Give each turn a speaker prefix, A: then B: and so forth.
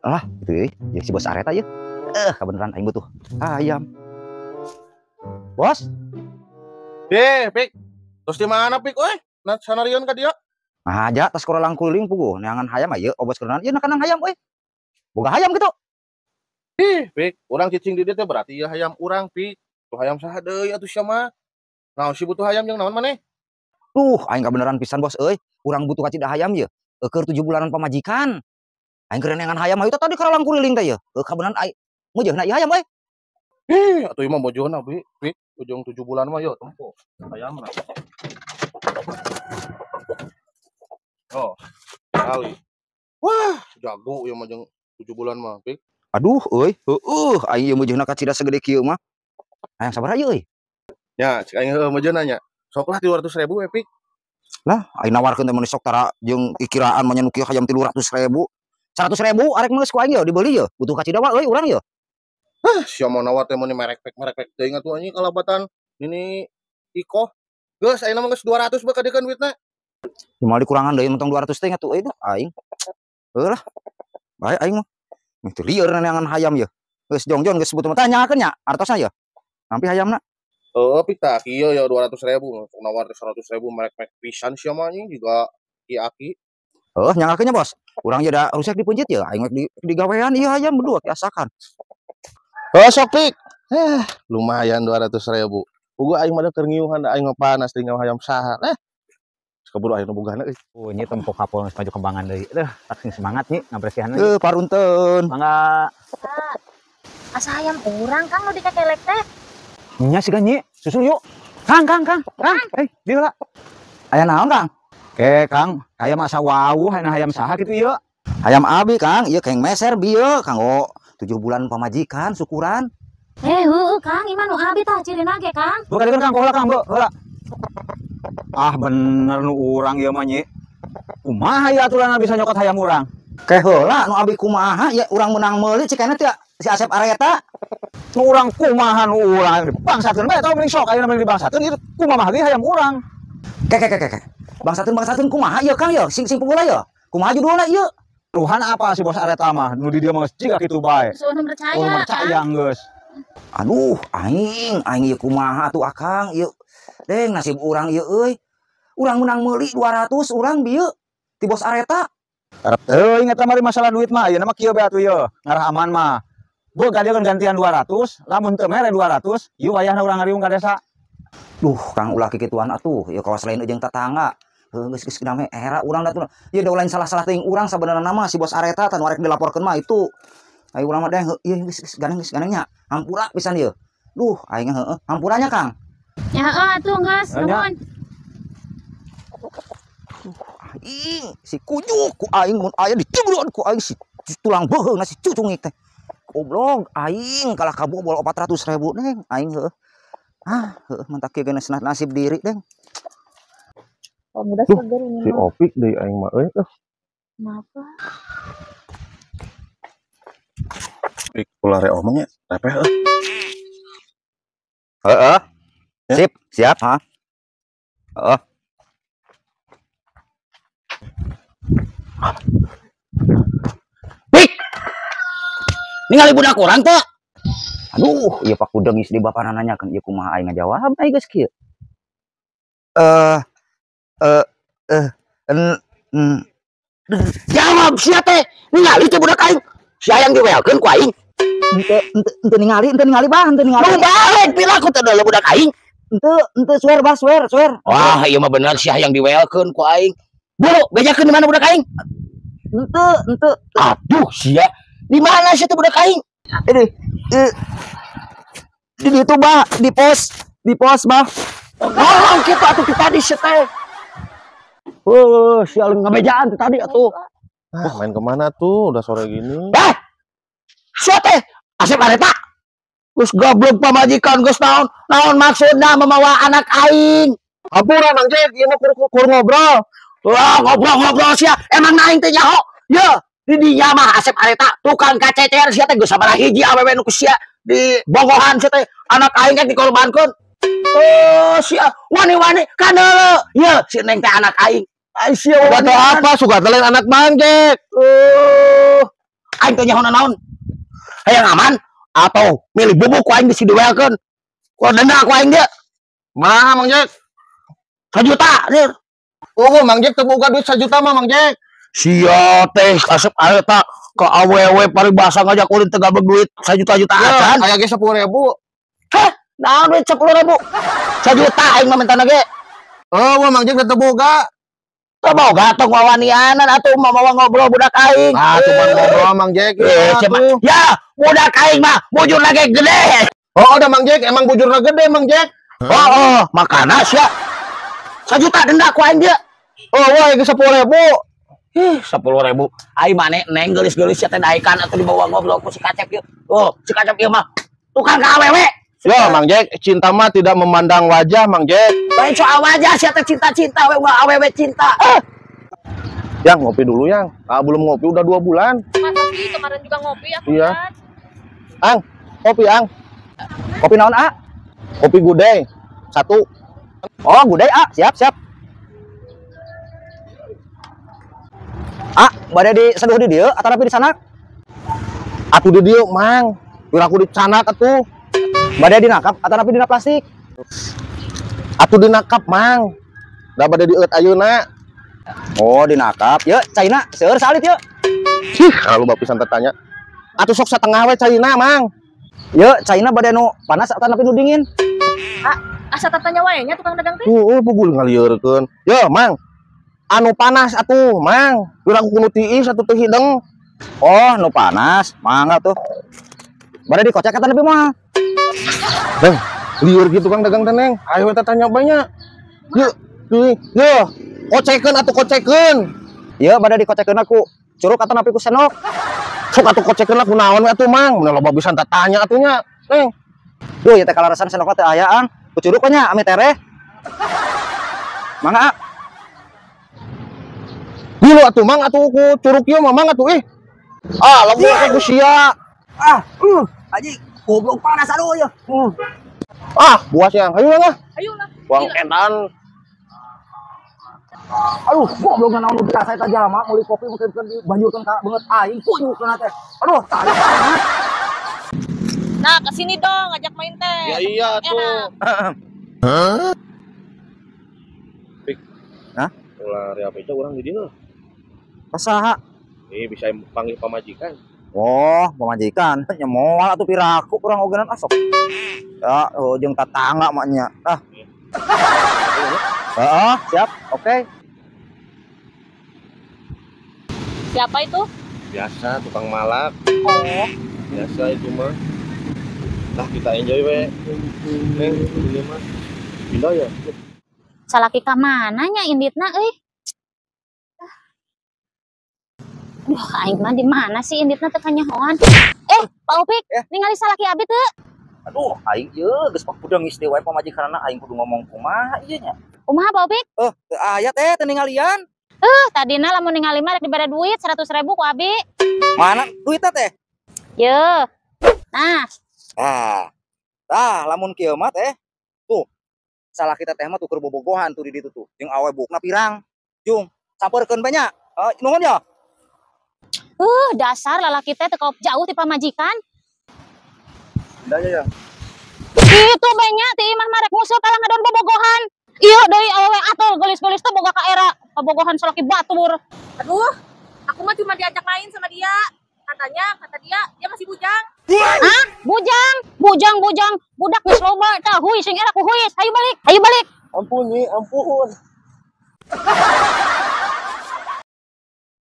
A: Ah, gitu ya si bos Areta ya. Kebeneran aing butuh ayam. Bos?
B: Pik. Terus di mana Pik euy? Na sanarion ka dieu?
A: Nah, aja tas koralang kuliling puguh neangan hayam ieu obos kerenan ieu na hayam euy. Boga hayam gitu.
B: Ih, Pik, urang cicing di dieu teh berarti ieu hayam urang, Pik. Tuh hayam saha deui atuh sia mah. Naon sih butuh hayam jeung naon maneh?
A: Duh, aing kabeneran pisan bos euy. Urang butuh kacida hayam ieu. Keur 7 bulanan pamajikan. Aing keur neangan hayam hayu tadi karalang kuliling teh ieu. Kabeneran aing meujeuhna ieu hayam euy.
B: Ih, atuh ieu mah bojohna, Pik. Pik, ujung 7 bulan mah yo tempo hayamna. Oh, kali. Wah, jago ieu mah jeung 7 bulan mah, Pik.
A: Aduh euy, heueuh aing ieu meujeuhna kacida segede kieu mah. Hayang sabaraha ieu euy?
B: Ya, cek aing heueuh meujeuhna nya. Sok lah 300.000 we, Pik.
A: Lah, aing nawarkeun teh mun sok tara jeung kikiraan mah nya nu kieu hayam 300.000. 100.000 arek meus ku aing ye dibeli ye. Butuh kacida mah euy urang ye.
B: Hah, sia mau nawar teh mun merek-merek teuing atuh anjing kalabatan nini ikoh. Geus ayeuna mah geus 200 bae kadiekeun duitna.
A: Moal dikurangan deui mentong 200 teh atuh euy dah aing. Heuh lah. Bae aing mah. Teu lieur neangan hayam ye. Geus jongjon geus butuh mah tanyakeun nya artosna ye. Nampi hayamna.
B: Heuh, Pik tah kieu ya 200.000 nawar teh 100.000 merek-merek pisan sia mah anjing juga aki-aki.
A: Heuh, nyanggakeun nya bos. Urang ye da rusak dipeunceut ye aing di digawean ieu hayam berdua kiasakan.
B: Heuh sok Pik. Lumayan 200.000. Puguh aing mah keur ngiuhan aing mah panas tinggal hayam saha. Keburu aing nu bogana euy.
C: Oh, nya tempo kapol geus maju kembangan deui. Leuh, tak sing semangat nya ngabersihan.
A: Parunteun.
C: Mangga.
D: Asa hayam urang Kang nu dikakelek teh.
C: Nya siga nyi, susul yuk. Kang, Kang, Kang, Kang. Dieu lah.
A: Aya naon, Kang?
C: Ke, Kang, hayam asa wawuh hayam hayam saha kitu ieu?
A: Hayam abi, Kang, ieu keng meser bieu kanggo 7 bulan pamajikan syukuran.
D: Heueuh Kang, ieu mah nu abi tah cirina ge, Kang.
C: Bukan Kang, heula Kang, heula. Ah, bener nu urang ieu mah nyi. Kumaha ieu aturanna bisa nyokot hayam urang?
A: Ke heula nu abi kumaha ya urang menang meuli cikana teh si Asep Areta.
C: Nu urang kumaha nu urang dibangsakeun bae tau mending sok ayeuna mending dibangsakeun ieu kumaha ge hayam urang.
A: Ke ke ke ke. Bangsateun kumaha ieu Kang ieu sing sing pugula ieu. Kumaha judulna ieu?
C: Tuhan apa si bos Areta mah nu di dieu mah geus jiga kitu bae.
D: Sudah percaya.
C: Oh, percaya geus.
A: Aduh, aing aing ieu kumaha atuh Akang ieu. Deng nasib urang ieu euy. Urang menang meuli 200 urang bieu ti bos Areta.
C: Arep teuing eta mah masalah duit mah ayeuna mah kieu bae atuh ieu ngarah aman mah. Gua gadieun gantian 200, lamun teu mere 200, ieu wayahna urang ngariung ka desa.
A: Duh, Kang ulah kikituan atuh, ieu kawas lain jeung tetangga. Heuh geus geus dame era urang da tuh. Ieu da lain salah-salah teuing urang sabenerna mah si bos Areta tah nu arek dilaporkeun mah itu. Ayo urang mah deh, ieu geus geus gandeng nya. Hampura pisan ieu. Duh, aing heueuh, hampuranya Kang.
D: Ya heueuh atuh geus, nuhun.
A: Aing si kunyuk ku aing mun aya dicibruan ku aing si tulang beuheung si cucungik teh. Goblok aing kalah kabobol 400.000 neng aing heueuh. Ah, heueuh mentak kieu geus nasib diri deng.
D: Oh, mudah seger ini.
B: Si Opik deui aing mah euy.
D: Kenapa?
B: Pik ulah re omong nya, repeh euy.
A: Heeh. Sip, siap, ha. Heeh. Pik. Ningali budak urang teh. Aduh, ieu pak kudu geus di bapana nanyakeun ieu kumaha aing ngajawab aing geus kieu.
E: Jawab sia teh, ningali teh budak aing. Sia yang diwelkeun ku aing.
A: Henteu ningali bah, henteu ningali.
E: Nu balik piraku teh deuleu budak aing.
A: Henteu swear bah, swear.
E: Wah, ieu mah bener sia yang diwelkeun ku aing. Buru, bejakeun di mana budak aing?
A: Henteu.
E: Aduh, sia. Di mana sia teh budak aing?
A: Ini di ditu bah, di pos bah.
E: Ngomong kitu atuh ti tadi sia teh. Heuh, sia ngabejaan ti tadi atuh.
B: Ah, main kemana tuh? Udah sore gini.
E: Sia teh Asep Areta. Geus goblok pamajikan geus naon? Naon maksudna memawa anak aing?
C: Hampura Mang Jack, ieu mah kur ngobrol.
E: Wah, ngobrol-ngobrol sia. Emang aing teh nyaho? Ye, di dinya mah Asep Areta tukang kacecer sia teh geus sabaraha hiji awewe nu ku sia di bongohan sia teh anak aing kan dikorbankeun. Oh, sia wani-wani kaneuleuh. Ye, si Neng teh anak aing. Ai sia
B: wani apa suka teh lain anak Mang Jack.
E: Oh, Aing teh nyaho naon. Hayang aman atau milih bubuk ku aing bisi diwelkeun. Ku denda ku aing dia.
B: Mah Mang Jack.
E: 1 juta, nih.
B: Oh, Mang Jack teu boga duit 1 juta mah Mang Jack.
E: Sia teh Asep Areta ke awewe paribasa ngajak ulin teu gabeg duit 1 juta-juta acan.
B: Aya ge 10.000.
E: Hah, naon duit 10.000? 1 juta aing mah minta ge.
B: Oh, Mang Jack teu boga.
E: Teu boga tong wawanianan atuh mah ngobrol budak aing.
B: Ah, cuma ngobrol Mang Jack.
E: Ya, budak aing mah bujurna ge gede.
B: Oh, udah Mang Jack, emang bujurna gede Mang Jack.
E: Oh, makana sia. 1 juta denda ku aing dia.
B: Oh, wah, ge 10.000.
E: Ih, 10.000. Ai mane neng geulis-geulis sia teh daekan atuh dibawa ngobrol ku si Kacep ieu. Oh, si Kacep ieu mah tukang ka awewe.
B: Yo, Mang Jack, cinta mah tidak memandang wajah, Mang Jack.
E: Lain soal wajah sia teh cinta-cinta we awewe cinta.
B: Yang ngopi dulu, Yang. Ah, belum ngopi udah 2 bulan.
D: Masa sih kemarin juga ngopi aku
B: iya.
D: Kan.
B: Ang, kopi, Ang.
A: Kopi naon, A?
B: Kopi gudeg. 1.
A: Oh, gudeg, A. Siap, siap. Ah, bade di seduh di dieu atau tapi di sana?
B: Atuh di dieu, Mang. Biar aku dicanak atuh.
A: Bade dinakap atau tapi dina plastik?
B: Atuh dinakap, Mang. Da bade dieut ayeuna.
A: Oh, dinakap. Yeuh, caina seueur salit yeuh.
B: Cih, kalau bapak pisan tanya. Atuh sok satengah we caina, Mang.
A: Yeuh, caina bade nu panas atau tapi nu dingin?
D: Ah, asa tatanya wae nya tukang dagang teh.
B: Heeh, pugul ngalieurkeun. Yeuh, Mang. Anu panas atuh, Mang. Biar aku kudu tiis atuh teu hideng.
A: Oh, nu panas. Mangga tuh. Bade dikocek eta lebih mah.
B: Neng, liur gitu kang dagang teh, Neng. Ayo eta tanya banyak. Yeuh, yeuh, kocekeun atuh kocekeun.
A: Yeuh, bade dikocekeun aku. Curug atau napi ku senok.
B: Sok atuh kocekeun lah kunaon we atuh, Mang. Mun loba pisan tanya atuh nya, Neng.
A: Duh, ieu teh kalarasan senokna teu aya, Ang. Ku curug nya ame tereh. Mangga, ah.
B: Dulu atuh Mang atuh ku curug ieu mah Mang atuh ih. Ah, lamun ku sia.
A: Ah, anjing, goblok panas aduh ya.
B: Ah, buas yang. Ayo lah.
D: Ayo lah.
B: Buang edan.
A: Aduh, goblok naon nu biasa eta jalma meuli kopi mungkin dibanjurkeun ka beungeut aing kunyukna teh. Aduh, tai.
D: Nah, kesini dong ngajak main teh.
B: Ya iya tuh. Hah? Pik.
A: Hah?
B: Ulah reap itu urang di dieu.
A: Saha?
B: Bisa panggil pamajikan.
A: Oh, pamajikan. Nya moal atuh piraku urang ogenan asok. Ya, oh, jeung tatangga mah nya. Ah. Heeh, siap. Oke.
D: Siapa itu?
B: Biasa tukang malak.
D: Oh,
B: biasa itu mah. Lah kita enjoy we. Neng, ini mah. Pindah ya.
D: Salaki ka mana nya inditna euy? Duh, aing mah di mana sih inditna teu kanyahoan? Pak Upik, ningali salaki abi teu?
A: Aduh, aing ieu geus pudeng geus deui wae pamajikanna aing kudu ngomong kumaha ieu nya.
D: Kumaha Pak Upik?
A: Teu aya teh teu ningalian.
D: Tadina lamun ningali mah rek dibere duit 100.000 ku abi.
A: Mana duitna teh?
D: Yeuh. Nah.
A: Ah. Tah, lamun kieu mah teh. Tuh. Salaki teh mah tuh keur bobogohan tuh di ditu tuh. Jeung awe bukna pirang. Jung, sampeurkeun banyak. Nuhun ya.
D: Dasar lalaki teh teu jauh ti pamajikan.
B: Pindah ya.
D: Itu banyak ti imah marek musuh kalah ngadon bobogohan. Ieu deui awewe atul geulis-geulis teh boga ka era bobogohan salaki batur.
F: Aduh, aku mah cuma diajak main sama dia. Katanya, kata dia, dia masih bujang.
D: Hah? Bujang? Bujang, bujang. Budak geus loba tah huis sing era ku huis. Hayu balik, hayu balik.
B: Ampun nih, ampun.